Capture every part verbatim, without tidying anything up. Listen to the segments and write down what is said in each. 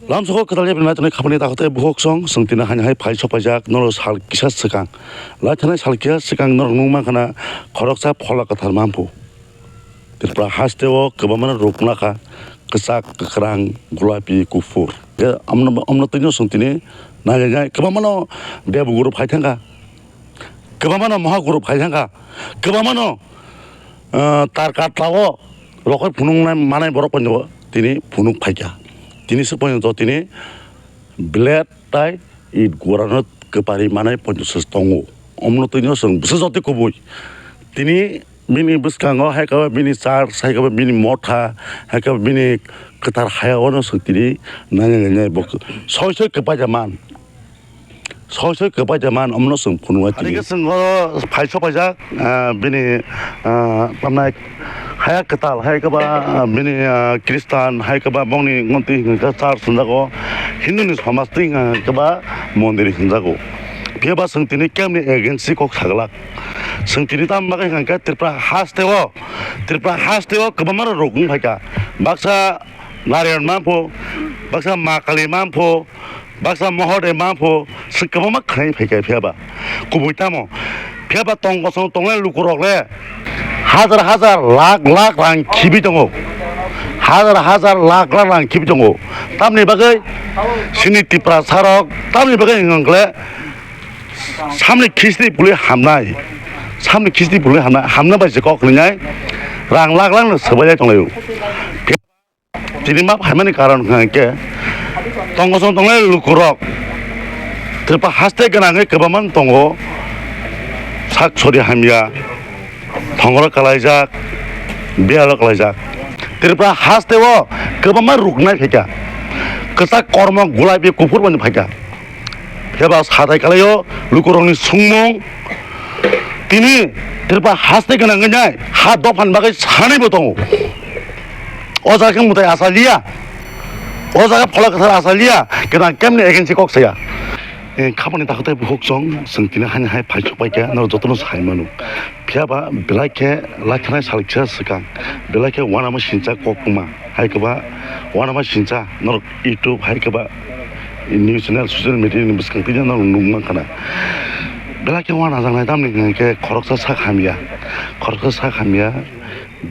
Lamsoko kwtal yapri naitonwi khapani takhuk tei bukhuk song, chwng tini hani hai phai sokpaijak norok sal kisa swkang. Lai thanai sal kisa swkang norok nukmankha na khoroksa phola kwthar mamphu. Tripura hasteo kwbangmano ruknakha, kwchak, kwkrang, gulapi, kuphur. Khe amno, amno twino chwng tini nainai kwbangmano bebuguru phai thangkha. Kwbangmano mohaguru phai thangkha, kwbangmano, ah, tarka tlao rokoi phunuknai manai borok poino tini phunuk phaikha. Tini se poino tini blade tai it gorano kwpari manai poino se tongo. Omno twino chwng bwswk jotoi kubui. Tini bini bwskango hai khe bini church, hai khe bini motha, hai khe bini kwthar hayao no chwng tini nainai nainai bo soi soi kwbaija man. Soi soi kwbaija man, omno chwng phunuknai tini. Ani khe chwng oro phai sokpaijak, ah, bini, ah, tamnai haya kwtal, hai khe ba, ah, bini, ah, Khristan, hai khe ba bongni ngontwi hwnkhe church hwnjago, Hindu ni somaj twi hwnkhe ba mondir hwnjago. Phiya ba chwng tini kemni against kok saglak. Chwng tini tamo bagwi hwnkhe Tripura hasteo, Tripura hasteo kwbangma rok wng phaikha. Baksa Narayan mampho, baksa Ma Kali mampho, baksa Mohoday mampho, se kwbangma khnai phaikha phiya ba. Kubui tamo? Phiya ba tong kosong tongnai lukurok le hajar hajar, lakh lakh rang khibi tongo. Hajar hajar, lakh lakh rang khibi tongo. Tamni bagwi chini Tiprasarok, tamni bagwi hwnkhe samni khisti pului hamnai. Samni khisti pului hamnai, hamna bai se kok rinai. Rang lakh lakh no swbailai tonglaio. Tini ma phaimani karon hwnkhe tong kosong tongnai lukurok Tripura haste gwnangwi kwbangma tongo, sak sori hamya, thongoro kalaijak, biyalo kalaijak. Tripura hasteo kwbangma ruknai phaikha, kwchak kormo gulapi kuphur boni phaikha. Phiya ba satai kalaio lukurokni sungmung. Tini Tripura haste gwnang wngnai ha dophani bagwi sanaibo tongo. O jaga khe mwtai achaliya, o jaga phola kwthar achaliya, gwnang kemni against kok saya. Eh, khapani takhuk tei bukhuk chwng, chwng tini hani hai phai sokpaikha, norok jotono sai mano. Phiya ba belai khe lai thanai sal kisa swkang, belai khe uanama sincha kok kwma. Hai khe ba uanama sincha norok YouTube, hai khe ba news channel, social media ni bwskang twi norok nukmankha na. Belai khe uanajaknai tamni hwnkhe khoroksa sak hamya, khoroksa sak hamya,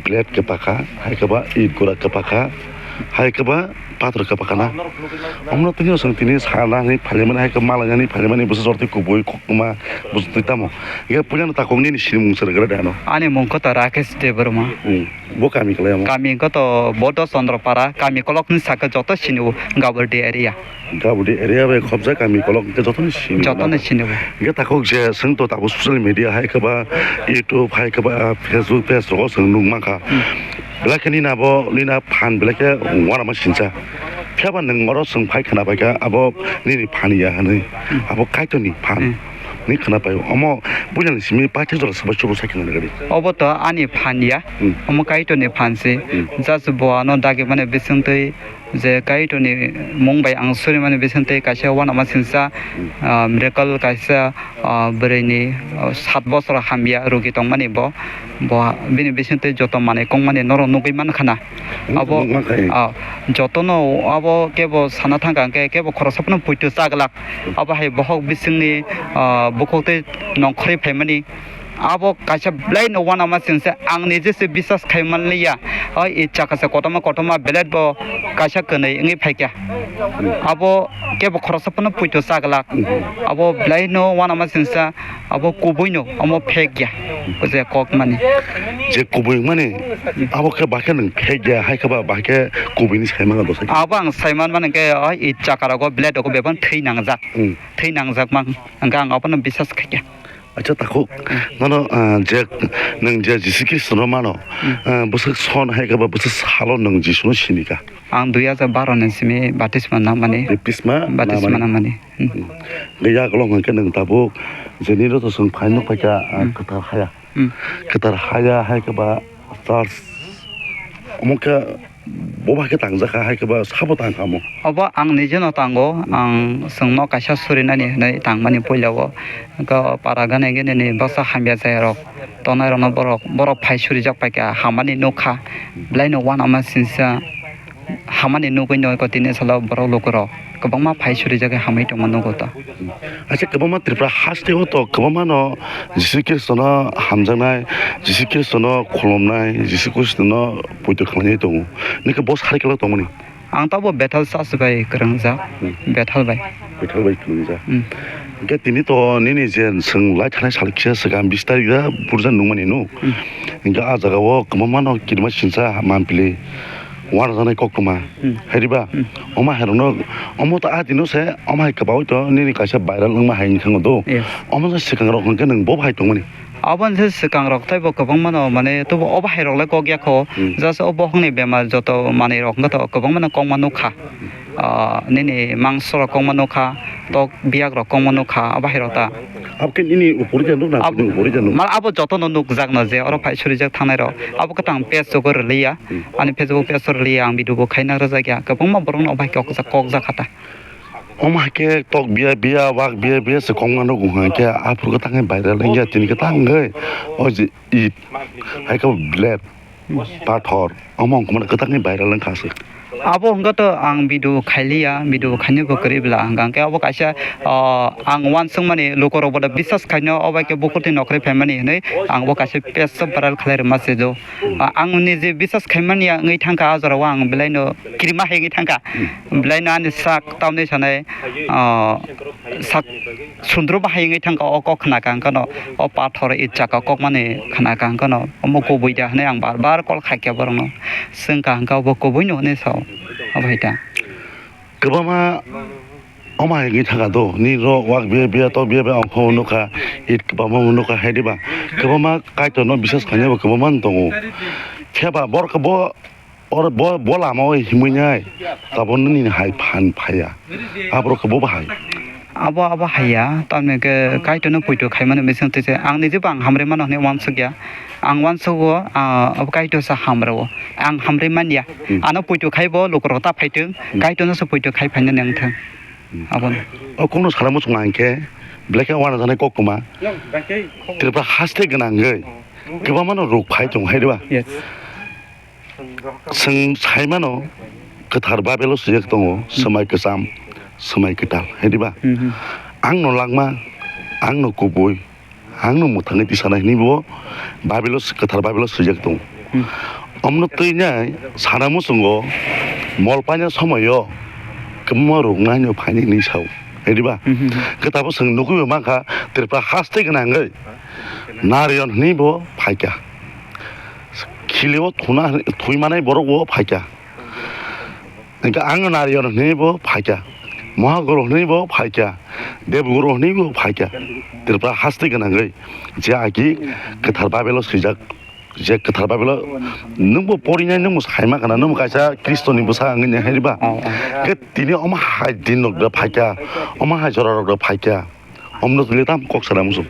blade kwpakha, hai khe ba it gura kwpakha, hai khe ba pathor kwpakha na. Omno tini chwng tini sana hinwi phalimani, hai khe malainani phalimani bwswk jortwi kubui koktwma bwswk twi tamo. Hwnkhe puilano takhuk nini sinimung se rwgwla de ano? Ani mung khe to Rakesh Debbarma. Hmm. Bo kami kwlai omo? Kami wngkha to Bodho Chandra Para, kami kolokni saka joto sini o Gabardi area. Gabardi area bai khobjak kami kolok hwnkhe jotoni sini o. Jotoni sini o. Hwnkhe takhuk je chwng to tabuk social media hai khe ba YouTube hai khe ba Facebook page rogo chwng nukmankha. Hmm. Belai khe nini abo nini phan belai khe uanama sincha. Phiya ba nwng oro chwng phai khwna bai kha abo nini phan ya hwnwi. Hmm. Abo Kaitorni phan. Hmm. Ni khwna pai omo puilani simi paithak jora swbai chubu sai khwna nagadi. Obo to ani phan ya, hmm, omo Kaitorni phan se. Hmm. Just bo ano dagi mani bisingtwi je Kaitorni mung bai ang suri mani bisingtwi kaisa uanama sincha, hmm, ah, miracle kaisa, ah, bwrwini, ah, sat bosor hamya rugi tongmani bo, bo bini bisingtwi joto manwi kongmani norok nugwi mankha na. Hmm, abo, nukmankha. Ah, jotono abo kebo sana thangkha hwnkhe kebo khoroksa phano poito chaglak. Abo hai bokhok bisingni, ah, bukhuk tei nongkhorwi phaimani. Abo kaisa belai no uanama singsa ang nije se biswas khai manliya. O i chakasa kotorma kotorma belai bo kaisa kwnwi wngwi phaikha. Abo kebo khoroksa phano poito chaglak. Abo belai no uanama singsa abo kubui no omo phek ya. O je kok mani. Je kubui mani abo khe ba khe nwng phek ya hai khe ba, ba khe kubui ni sai mano do sai. Abo ang sai man mani khe o i chakarago belai dogo bebak thwi nangjak. Hmm. Thwi nangjak mang, hwnkhe ang abono biswas khaikha. Acha takhuk, nono, ah, je nwng je Jisu Khristono mano, hmm, ah, bwswk son hai khe ba bwswk salo nwng Jisuno sini kha? Ang dui hajar baro ni simi baptisma nangmani. Baptisma nangmani. Baptisma nangmani. Hmm. Hmm. Hwnkhe yakolong hwnkhe nwng tabuk je nini rw to chwng phai nuk phaikha, ah, hmm, kwthar haya. Hmm. Kwthar haya hai khe ba church omo khe bo bai khe tangjakha, hai khe ba sabo tangkha omo? Obo ang nijeno tango, hmm, ang chwngno kaisa surinani hinwi tangmani puila o. Hwnkhe para gana gini ni baksa hamya jaya rok tongnai rokno borok, borok phai surijak paikha, hamani nukha, hmm, belai no uanama singsa. hamani nugwi no eko tini salo borok lukurok kwbangma phai surijagwi hamwi tongma nugo to. Acha kwbangma Tripura haste o to kwbangma no Jisu Khristo no hamjaknai, Jisu Khristo no khulumnai, Jisu Khristo no poito khlainai tongo. Nini khe bo cycle o tongmani? Ang tabuk Bethel church bai kwrwngjak, Hmm. Bethel bai. Bethel bai kwrwngjak. Hmm. Hwnkhe tini to nini je chwng lai thanai sal kisa swkang bis tarikh da burja nungmani no. Hmm. Hwnkhe ah jaga o kwbangma no kirima sinsa mampli wanajaknai koktwma. Hmm. Hai diba? Hmm. Omo hai rokno, omo to ah dino se, omo hai kwbaui to nini kaisa viral wngma hai wngkha do. Yes. Omo se swkang rok hwnkhe nwng bo hai tongmani. Aboni se swkang rok teibo kwbangma no, mane, tobo o bahai rok le kok ya kho. Hmm. Just o bohong ni bemar joto manwi rok wngkha to kwbangma no kok ma nukha. Ah, nini mangso rok kok ma nukha, tok biyak rok kok ma nukha, o bahai rok ta. Abo khe nini upori ja nuk na, Ab-, nini upori ja nuk? Mal abo joto no nukjak no je oro phai surijak thangnai rok. Abo kwtang page o rwliya. Hmm. Ani Facebook page o rwliya, ang video bo khaina rwjak ya. Kwbangma borok no o bahai kok jak, kok jak kha ta. Omo hai khe tok biya biya, wak biya biya se kok ma nugo hwnkhe aphuru khe tangwi viral wngya, tini khe tangwi o je it hai khe blade, pathor, omo wngkha mano kwtangwi viral wngkha se. Abo wngkha to ang video khailiya, video khainai bo kwrwi bwla hwnkha hwnkhe abo kaisa, ah, ang uansukmani lukurok bodo bisas khaino, o bai khe bukurtwi nokhorwi phaimani hwnwi ang bo kaisa page o viral khlai rwma se do. Ah, ang nije bisas khaimani ya wngwi thangkha, ah jorao ang belai no kirima hai wngwi thangkha. Hmm. Belai no ani sak tamni sanai, ah, sak sundro bahai wngwi thangkha, o kok khna kha hwnkhe no, o pathor it chaka kokmani khna kha hwnkhe no, omo kubui da hwnwi ang bar bar call khaikha borokno. Swngkha hwnkhe obo kubui no hwnwi sao, obo hai ta. Kwbangma omo hai wngwi thangkha do, nini rok wak biya biya, tok biya biya, ongkho nukha, it kwbangma nukha, hai diba? Kwbangma Kaitorno bisas khainai bo kwbangma tongo. Phiya ba borok bo Oro bo, bo lama o himwi nai, tabuk nini hai phan phaiya. Aborok khe bo bahai. Abo, abo haiya, tamni hwnkhe Kaitorno poito khaimani bising twi se, ang nijebo ang hamrwi mano hwnwi uansuk ya. Ang uansugo, ah, abo Kaitorsa hamrwo. Ang hamrwi manya. Hmm. Ano poito khai bo lukurok ta phaitwng, Hmm. Kaitornoso poito khai phainani wngthang. Hmm. Abono. O kokno sana muchung ang khe, belai khe uanajaknai koktwma. Tripura haste gwnangwi kwbangmano ruk phai tongo, hai diba? Yes. Chwng sai mano, kwthar Baibelo swijak tongo, swmai kwcham, swmai kwtal, hai diba? Hmm, hmm. Ang no langma, ang no kubui, ang no mwthangwi tisanai hwnwi bo Baibelo, kwthar Baibelo swijak tongo. Hmm. Omono twi nai sana muchungo mol paina somoio kwbangma ruknai no phaini hwnwi sao, hai diba? Hmm, hmm, hmm. Kwtabo chwng nugwi bo mankha, Tripura haste gwnangwi Narayon hwnwi bo phaikha. Khilio thuna, thwi manai borok bo phaikha. Hwnkhe ang Narayon hwnwi bo phaikha. Mohaguru hwnwi bo phaikha. Devguru hwnwi bo phaikha. Tripura haste gwnangwi je agi kwthar Baibelo swijak, je kwthar Baibelo nwng bo porinai, nwng bo saima kana, nwng bo kaisa Khristoni bwsa wngwi nai hai diba? Oh, oh. Khe tini omo hai din rok da phaikha, omo hai jora rok da phaikha. Omno twi tam kok sana muchung.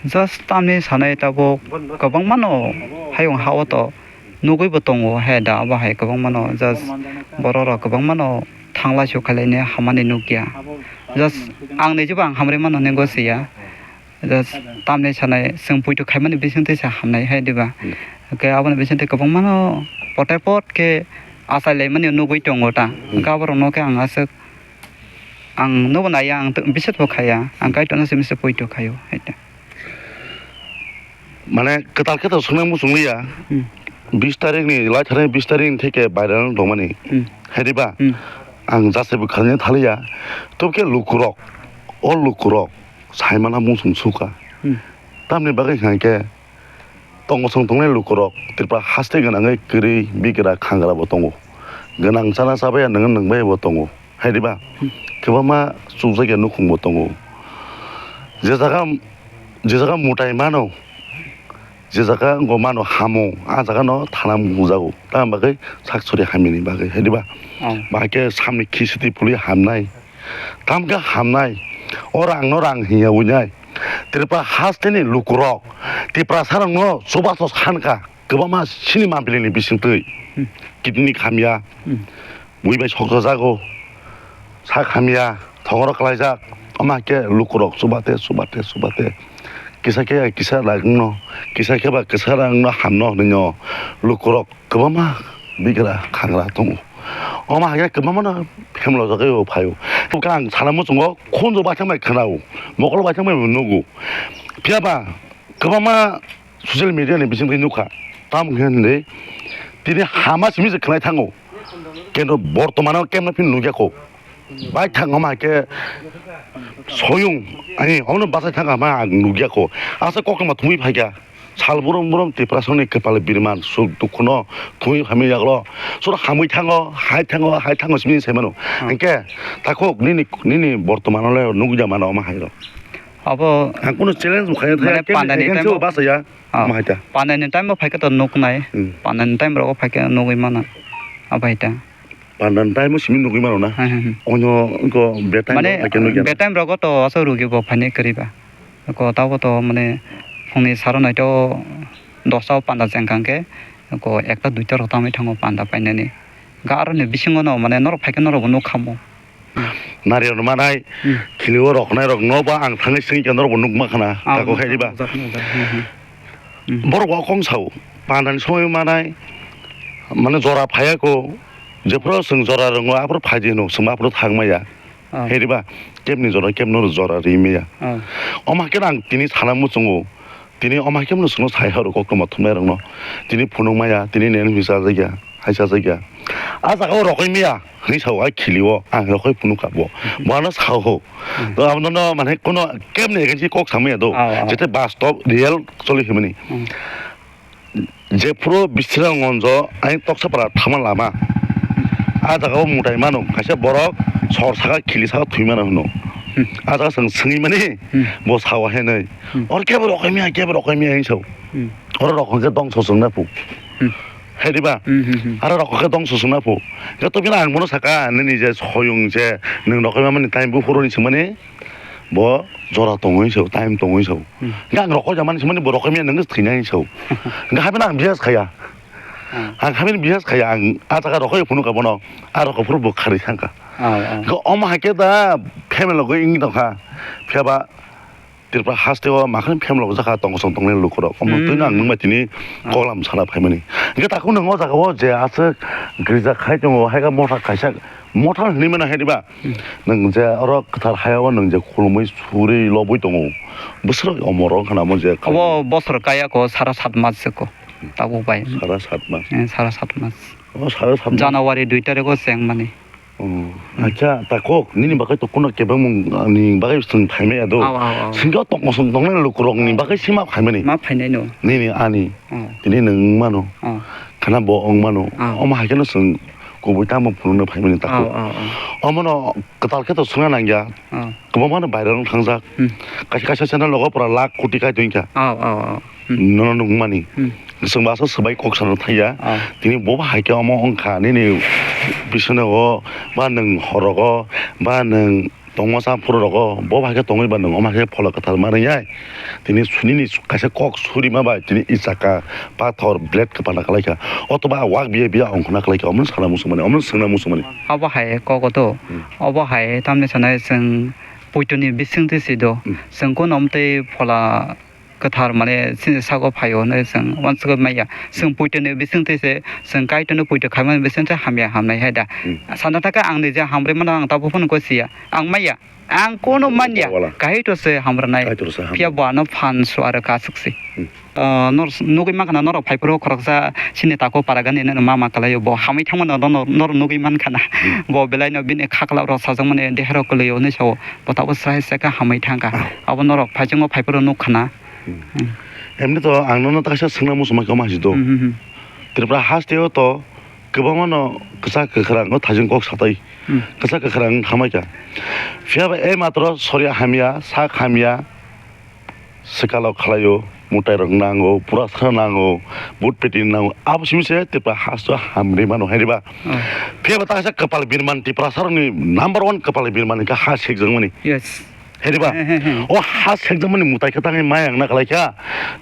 Just tamni sanai tabuk kwbangmano hayung ha-o to nugwi bo tongo he da, abo hai kwbangmano just borok rok kwbangmano thanglai su khailaini hamani nukya. Just ang nijebo ang hamrwi mano hinwi gosiya. Just tamni sanai chwng poito khaimani bisingtwi se hamnai hai diba? Hmm. Hwnkhe aboni bisingtwi kwbangmano potai pot khe achai laimani nugwi tongo ta. Hmm. Hwnkhe aborokno khe ang aswk Ang nobo naiya, ang to-, bisat bo khaiya, ang Kaitorno simi se poito khaio, hai ta. Mane, kwtal khe to swngnai muchung liya. Hmm. Bis tarikh ni, lai thani bis tarikh ni theke viral wng tongmani. Hmm. Hai diba? Hmm. Ang jase bo khaina thaliya. Tobokhe lukurok, o lukurok, saimana muchung sukha. Hmm. Tamni bagwi hwnkhe, Tongo chwng tongnai lukurok Tripura haste gwnangwi kwrwi bigra khangra bo tongo. Gwnang chana chabaya nwng nwng bai bo tongo. Hai diba? Hmm. Kwbangma chukjakya nukhung bo tongo. Je jaga, je jaga mutai mano, je jaga wngkha mano hamo, a jaga no thana mujago. Tamni bagwi sak sori hamyani bagwi, hai diba? Oh. Bahai khe samni khisiti puli hamnai. Tamkhe hamnai, o rangno rang hinya winai. Tripura hasteni lukurok, Tiprasa rokno chubachu sankha, kwbangma sini mampilini bisingtwi. Hmm. Kidney hamya, Hmm. bui bai sokjajago, sak hamya, thongoro kwlaijak, omo hai khe lukurok chubate, chubate, chubate. Kisa khe kisa rangno, kisa khe ba kisa rangno hamno hwnwi no lukurok kwbangma bigra khangra tongo. Omo hai khe kwbangma no phemlojagwi bo phaio. Tei ang sana muchungo khunju baithang bai khwnao, mokol baithang bai bo nugo. Phiya ba kwbangma social media ni bisingtwi nukha. Tamo khe hinwi tini hama simi se khwnai thango. Kintu bortomano kemna phino nukya kho. Baithang omo hai khe soyung ani omono bachai thangkha ma ang nukya kho. Asa koktwma thumwi phaikha. Sal burum burum Tiprasani kwpal birman suk dukhuno thumwi phaimani yagulo. Soro hamwi thango, hai thango, hai thango simi saimano. Hmm. Hinkhe takhuk nini, nini bortomano le nukya mano omo hai rok. Abo ang kuno challenge bo khaina mane thaya, khe pandani against time o o bachaya, ah, omo hai ta. Pandani time o phaikhe to nuknai. Hmm. Pandani time rogo phaikhe nugwi mano. Abo hai ta. Pandani time o simi nugwi mano na. Hmm, hmm, hmm. Onyo wngkha bad time mane, rok phaikhe nukya. Bad time rogo to aswk rugi bo phainai kwrwi ba. Ko tabo to mane phungni saro naito dosta o panda chengkha hwnkhe ko ekta duita rok tangwi thango panda painani. Ga aroni bisingo no mane norok phaikhe norok bo nukha mo. Nari rok manai, hmm, khilio roknai rok no ba ang thangwi singkhe norok bo nukma khana. Ah, tako khai diba. Nukjak, nukjak, hmm, hmm. Hmm. Borok bo kong sao, pandani somoi manai, mane jora phaiya ko, jephuru chwng jora rwngo aphuru phaidi hino, chwngma aphuru thangmaya. Ah. Hediba, kebni jora, kebno jora ri maya. Ah. Omo hai khe ang tini sana muchungo, tini omo hai khe no chwngno sai horo koktwma thumnai rokno. Tini phunuk maya, tini neng bisa jakya, hai sa jakya. A jaga o rokoi maya, hwnwi sao, a khili o, ang rokoi phunuk kha bo. Bono sao ho. Hmm. To abono no mane kono kebni against kok samaya do. Ah, ah. Jete bastob, real choli himani. Hmm. Jephuru Biswanath Ganj o ayang Toksapara thangma lama. A jaga o mutai mano, kaisa borok sor saka khili saka thwi mano hwno. Hmm. A jaga chwng swngwi mani, hmm, bo sao hinwi. Hmm. Oro kebo rokoi miya, kebo rokoi miya hinwi sao. Hmm. Oro rokoi khe dongso chwngna phu. Hmm. Hai diba? Hmm, hmm, hmm. Aro rokoi khe dongso chwngna phu. Khe to bini ang bono saka, nini je soyung je, nwng rokoi mani time buphuru hinwi swngmani. Bo jora tongwi sao, time tongwi sao. Hmm. Hingke ang rokoi jamani simi bo rokoi maya nang thwinai sao. Hingke hapheno ang bihas khaya. Hmm. Ang hapheno bihas khaya, ang a jaga rokoi phunuk abono, a rokoi phuru bo kharwi thangkha. Oh, oh. Hingke omo hai khe da family logo wngwi tongkha. Phiya ba Tripura haste o makhani family logo jakha tong kosong tongnai lukurok. Omo hmm, twino ang nungbai tini oh, koklam sana phaimani. Hingke takhuk nang o jaga o je aswk girja khai tongo, hai khe motha kaisa motha hinwi mano hai diba? Hmm. Nwng je oro kwthar hayao nwng je khulumui suri lobwi tongo, bwswk omor wngkha namo je khainai. Obo bosor kaya ko sara sat mas se ko, tabuk bai. Sara sat mas? Eh, sara sat mas. O sara sat mas. January dui tarikh o chengmani. Oh, hmm. Acha, takhuk, nini bagwi to kuno kebengmung ni bagwi chwng phaimaya do. Aw, aw, aw. Singkhe o tongkosong tongnai lukurokni bagwi se ma phaimani. Ma phainai no. Nini ani. Oh. Tini nwng wngmano. Oh. Khana bo wngmano. Oh. Omo hai kheno chwng kubui tamo phunukno phaimani takhuk. Oh, oh, oh. Omono kwtal khe to swngna nangya. Oh. Kwbangmano viral wng thangjak. Hmm. Kaisa kaisa channel logo pura lakh koti kai tongkha. Oh, oh, oh. Hmm. Nono nukmani. Hmm. Chwng bo aswk swbai kok sana thangya. Oh. Tini bo hai khe omo wngkha nini bisino o ba nwng horogo ba nwng tongma cha phuru rogo bo hai khe tongwi ba nwng omo hai khe phola kwthar ma rwngyai. Tini su-, nini su-, kaisa kok surima bai tini i chaka pathor blade kwpana kwlaikha. Otoba wak biya biya ongkhorna kwlaikha. Omono sana muchungmani, omono swngna muchungmani. Obo hai kok o to, hmm, obo hai tamni sanai chwng poitoni bisingtwi si do. Hmm. Chwng kuno omtwi phola kwthar mane chini sago phaio hinwi chwng uansukgwi manya. Chwng poitoni bisingtwi se, chwng Kaitorno poito khaimani bisingtwi hamya hamnai hai da. Hmm. Sana thaka ang ni je hamrwi mano ang tabuk phano gosiya. Ang manya. Ang kono manya. Wala. Kaitor se hamrwnai. Kaitor se hamrwnai. Phiya bo ano phan su aro kasuk se. Hmm. Ah, nor nugwi mankha na norok phaiphuru khoroksa chini tako paragani nini mama kwlaio bo hamwi thangmano norok nugwi mankha na. Hmm. Bo belaino bini khaklap rok sajakmani deherok kwlaio hinwi sao. Bo tabuk srai srai khe hamwi thangkha. Ah. Abo norok phaichungo phaiphuru nukha na. Hmm. Hmm. Emni to ang nono kaisa swngna muchungma khe omo hai se do. Hmm, hmm, hmm. Tripura haste o to kwbangma no kwchak kwkhrang o thajin kok satai. Hmm. Kwchak kwkhrang hamai kha. Phiya ba ei matro soria hamya, sak hamya, swkalo khlaio, mwtai rok nango, pura sra nango, boot peti nango. Abo simi se Tripura haste o hamri mano hai riba. Hmm. Phiya ba ta kaisa kwpal birman Tiprasa rokni number one kwpal birman kha ha sekjakmani. Yes. Hediba? He, he, he. O ha sekjakmani mwtai khe tangwi maya wngna kwlaikha.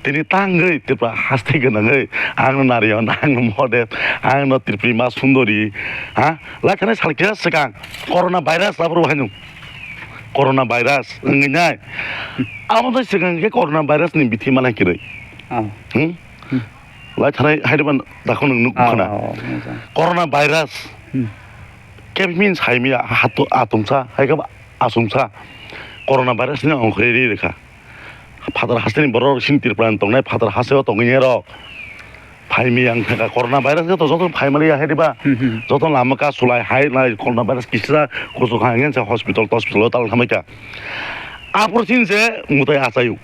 Tini tangwi Tripura haste gwnangwi ang no Narayan, ang no Mahadev, ang no Tripuri Ma Sundori, ha? Lai thani sal kisa swkang corona virus aphuru haino. Corona virus wngwi nai. Abo tei swkang khe corona virus ni bithi malai kwrwi. Oh. Hmm? Hmm. Lai thani haidiba dakho nwng nuk khana. Oh, oh, oh, oh. Corona virus. Hmm. Kebini saimaya hato atumsa, hai khe asumsa. Corona virus ni ongkhorwi ri rwkha. Phatar hasteni borok sini Tripura ni tongnai, phatar hasteo tongwi rok. Phaimaya wng thangkha corona virus khe to joto phaimaliya hai diba? Hmm, hmm. Joto lama kasulai hai nai corona virus kisa kuchuk hai ngensa hospital tospital o tal thamaikha. Aphuru sini se mutai achaio.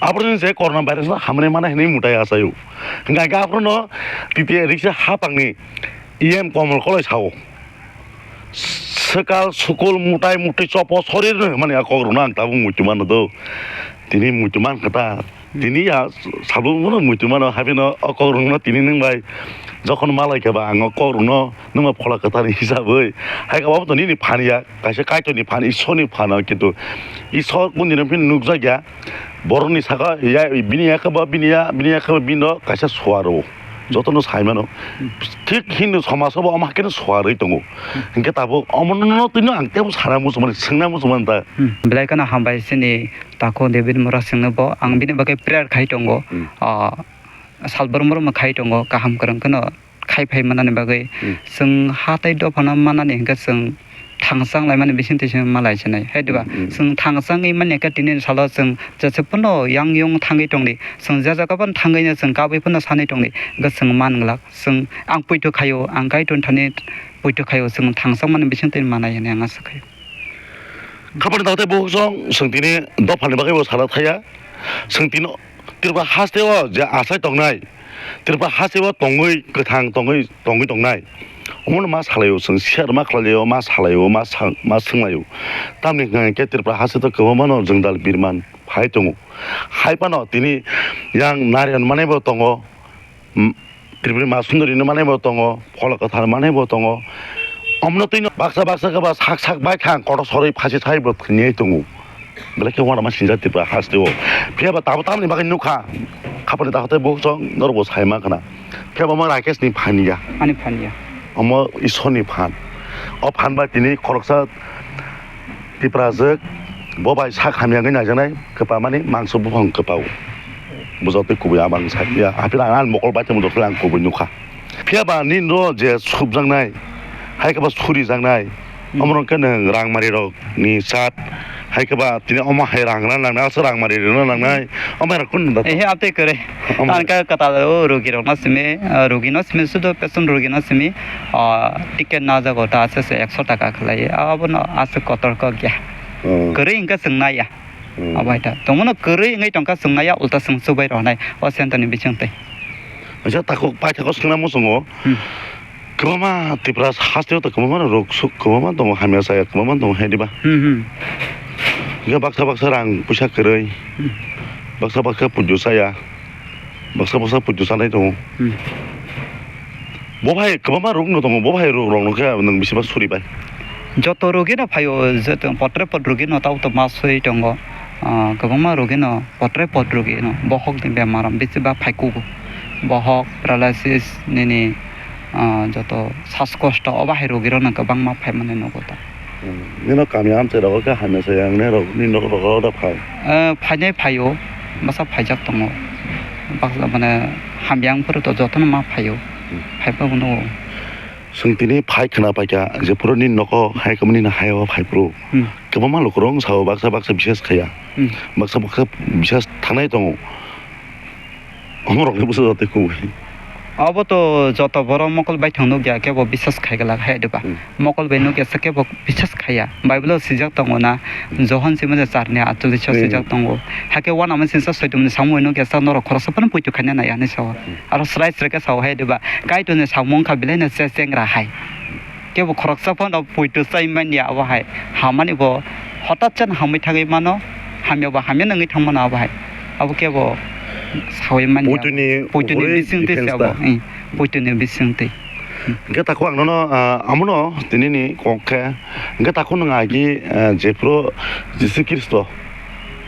Aphuru sini se corona virus no hamani mana hinwi mutai achaio. Hingkha hingkhe aphuru no T T A riksa hapangni E M Komol Koloi sao. Swkal sukul mutai mutai chopo sorir no hwnmani a kok rwno ang tabuk muitu mano do. Tini muitu mankha ta. Tini ya sabo bono muitu mano haphino o kok rwno tini nwng bai jokhon malai khe ba ang o kok rwno nwng bai phola kwthar ni hisabwi. Hai khe obo to nini phan ya, kaisa Kaitorni phan, Ishorni phan o, kintu Ishor kundino phino nukjak ya. Borokni saka ya, bini ya khe ba bini ya, bini ya khe ba bini no kaisa suar o. Jotono sai mano. Thik Hindu somaj o bo omo hai kheno suar oi tongo. Hinkhe tabuk omono twino ang teibo sana muchungmani, swngna muchungmani ta. Hmm. Belai kheno hambai chini takhuk David Murasingno bo. Ang bini bagwi prayer khai tongo. Hmm. Ah, salbrum brum khai tongo, kaham kwrwng kheno khai phai manani bagwi. Hmm. Chwng ha tei dophano manani hinkhe chwng thangchang laimani bisingtwi se malai sinai, hai diba? Hmm, hmm. Chwng thangchangwi manya khe tini salo chwng jesephano yang yong thangwi tongdi, chwng je jaga phano thangwi no chwng kabwi phano sanwi tongdi, hwnkhe chwng man glak. Chwng, ang poito khaio, ang Kaitor thani poito khaio, chwng thangchang mani bisingtwi manai hinwi ang asa khaio. Khapani dakte bo chwng, chwng tini dophani bagwi bo sana thaya, chwng tini Tripura haste o je achai tongnai, Tripura haste o tongwi kwthang tongwi, tongwi tongnai, omono ma salaio, chwng share ma khlaio, ma salaio, ma sa-, ma swnglaio. Tamni hwnkhe Tripura haste to kwbangma no jwngdal birman phai tongo. Hai phano tini yang Narayan manai bo tongo, m-, Tripura Ma Sundari no manai bo tongo, Phola Kwthar manai bo tongo. Omono twi no baksa baksa khe ba sak sak bai kha ang kotor sorwi phasi sai bo thwinai tongo. Belai khe uanama sinjak Tripura haste o. Phiya ba tabuk tamni bagwi nukha. Khapani takhuk tei bukhuk chwng norok bo sai ma khna. Phiya ba omo Rakesh ni phan ya. Ani phan ya. Omo Ishwar ni phan. O phan bai tini khoroksa Tiprajwk bo bai sak hamya wngwi naijaknai kwpamani mangso buphang kwpao. Bujak tei kubui abang sak ya. Aphila ang ani mokol bai tongmo dokhe ang kubui nukha. Phiya ba nini ro je subjaknai, hai khe ba surijaknai, hmm, omo rok khe nwng rangmari rok ni chat, hai khe ba tini omo hai rang rwna nangnai, aswk rangmari rwna nangnai, omo hai rok kunu da. Ehe, amtwi kwrwi. Omo. Tang khe kwtal o rogi rok no simi, ah, rogi no simi sudo patient rogi no simi, ah, ticket najago ta aswk se ekso taka khlai, abono aswk kotor kok ya. Oh. Kwrwi hwnkhe chwng naiya. Hmm. Abo hai ta. Tongmano kwrwi wngwi tongkha chwng naiya, ulta chwng chubai rwnai o center ni bisingtwi. Acha takhuk paithakgo swngna muchungo. Hmm. Kwbangma Tripura hasteo to kwbangma rok suk kwbangma tongo, hamya chaya kwbangma tongo, hai diba? Hmm, hmm. Hingke baksa baksa rang puisa kwrwi. Hmm. Baksa baksa pujo chaya. Baksa baksa pujo chanai tongo. Hmm. Bo hai kwbangma rok no tongo, bo hai rok rok no khe nwng bisi ma suri bai. Joto rogi no phaio, joto potre pot rogi no tao to ma sui tongo. Ah, kwbangma rogi no potre pot rogi no bohok ni bemar bisi ba phai kugo. Bohok, paralysis, nini, ah, joto saskosto o bahai rogi rok no kwbangma phai mani nogo ta. Hmm. Nino kami amchai rogo khe hamya se yang ne rok ni nok rogo da phai. Eh, phainai phaio, bwsa phaijak tongo. Baksa mane hamya wngphuru to jotono ma phaio. Hmm. Phaiba bono. Chwng tini phai khna paikha, jephuru nini nogo hai kwmani no hai o phaiphuru. Hmm. Kwbangma lukurok wng sao baksa baksa bisas khaiya. Hmm. Baksa baksa bisas thanai tongo. Omorokni bwsajak tei kubui. Obo to joto borok mokol baithang nukya khe bo bisas khai glak hai diba? Hmm. Mokol bai nukya sa khe bo bisas khaiya. Bible o swijak tongo na, hmm, Johon simi je charni atchollish o, hmm, swijak tongo. Hakhe uanama singsa soitumni samung bai nukya sa norok khoroksa phano poito khaina naiya hinwi sao. Hmm. Aro srai srai khe sao hai diba? Kaitorni samung wngkha belai no che chengra hai. Kebo khoroksa phano poito chai manya abo hai. Hamani bo hotat chan hamwi thangwi mano, hamya bo hamya nangwi thang mano abo hai. Abo kebo sawi manya. Poitoni, poitoni ugure bising twi defense abo, ta. Eh, poitoni bising twi. Hingke tako ang nono, ah, amono tinini kok khe, hingke tako nwng agi, ah, jephuru Jisu Khristo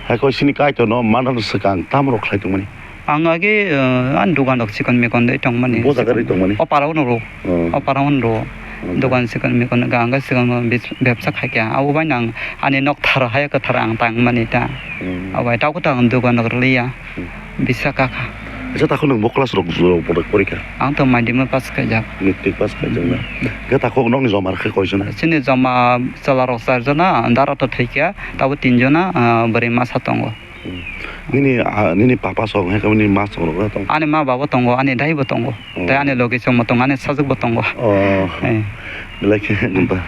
hai koi sini Kaitorno manna swkang tamo rok khlai tongmani? Ang age, eh, ani dogan rok chikon mikon de tongmani. Bo jaga ri tongmani? O para uno ro. Oh. O para uno ro. Oh. Dogan chikon mikon ga ang ga chikon bis-, bebsa khai kha. Abo bai nang ani nok thar hai kwthar ang tang mani ta. Hmm. Abo bai ta ko ta ang dogan rok liya. Hmm. Bisa ka kha. Acha, takhuk nwng bo class rok jora pore, pore kha? Ang to madhyamik pass khaijak. Matric pass khaijak na? Hmm. Khe takhuk nokni joma rok khe koi jona? Chini joma chwla rok char jona, dara to thwi kha, tabuk tin jona, ah, bwrwi masa tongo. Hmm. Nini, ah, nini papa sok, hai khe nini ma sok rok tongo? Ani ma baba tongo, ani dai bo tongo. Oh. Tei ani logi chwng bo tongo, ani sajwk bo tongo. Oh. Eh. Belai khe hambai.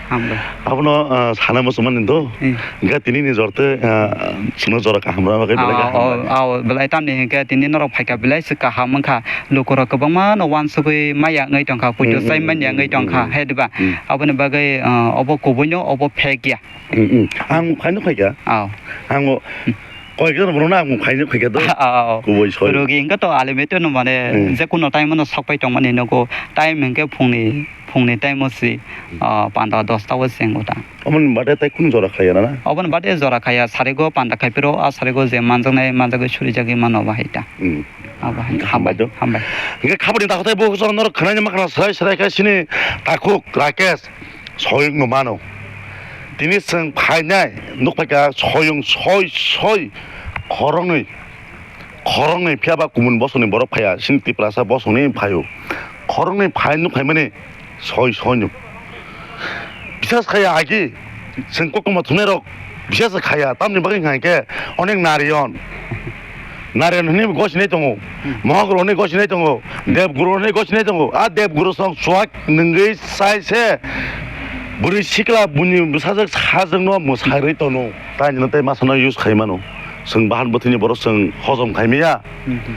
Abono, ah, sana muchungmani do. Eh. Hingkhe tini ni jor tei, ah, chwngno jora kaham rwna bagwi belai khe hambai. Ah, oh, oh, belai tamni hingkhe tini norok phaikha belai se kaham wngkha. Lukurok kwbangma no uansugwi maya wngwi tongkha, puitu chai manya wngwi tongkha, he diba? Hmm. Aboni bagwi, ah, obo kubuino obo phek ya. Hmm, hmm. Ang phaino phaikha. Oh. Ang o, hmm, koyekjon borokno ang phaino phaikha do. Oh. Kubui soi. Rogi hingkhe to alimete no mane, hmm, je kuno time no sokpai tongmani nogo. Time hingkhe phungni phungni time o si, ah, panda dosta o se wngo ta. Oboni bade tai kunu jora khaiya na? Oboni bade jora khaiya, sarigo panda khai phiro, a sarigo je manjaknai, manjagwi surijagwi mano bahai ta. Hmm. Abo hai, hambai, hambai. Hambai. Hingke khabani takhuk tai bo chwng norok khwnai ma khna srai srai khe sini takhuk Rakesh soyung no mano. Tini chwng phainai nukphaikha soyung soi soi khoroknwi. Khoroknwi phiya ba kumun bosongni borok phaiya, chini Tiprasa bosongni phaio. Khoroknwi phai nuk phaimani soi soi nuk. Bisas khaya agi, chwng koktwma thungnai rok bisas khaya, tamni bagwi hwnkha khe onek nariyon. Nariyon hwnwi gosinai tongo, mohok rok hwnwi gosinai tongo, deb guru hwnwi gosinai tongo. A deb guru song chuak nwngwi sai se bwrwi sikla buini bwsajwk sajwkno mwsarwi tono. Taini no tei masano use khai mano. Chwng bahan bwthwini borok chwng hojom khai maya. Hmm, hmm.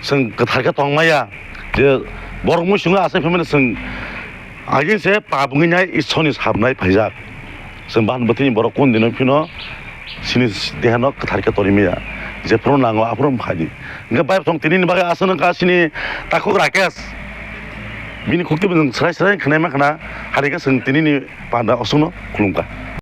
Chwng kwthar khe tong maya. Je borok mui chwngno achai phaimani chwng agin se pap wngwi nai Ishorni sabnai phaijak. Chwng bahan bwthwini borok kun dino phino chini dehano kwthar khe tori maya. Jephuru nango aphuru phadi. Hingkhe bai thong tinini bagwi aswk nangkha chini takhuk Rakesh. Bini khukti bo chwng srai srai khwnai ma khna. Hari khe chwng tinini panda aswkno khulumkha.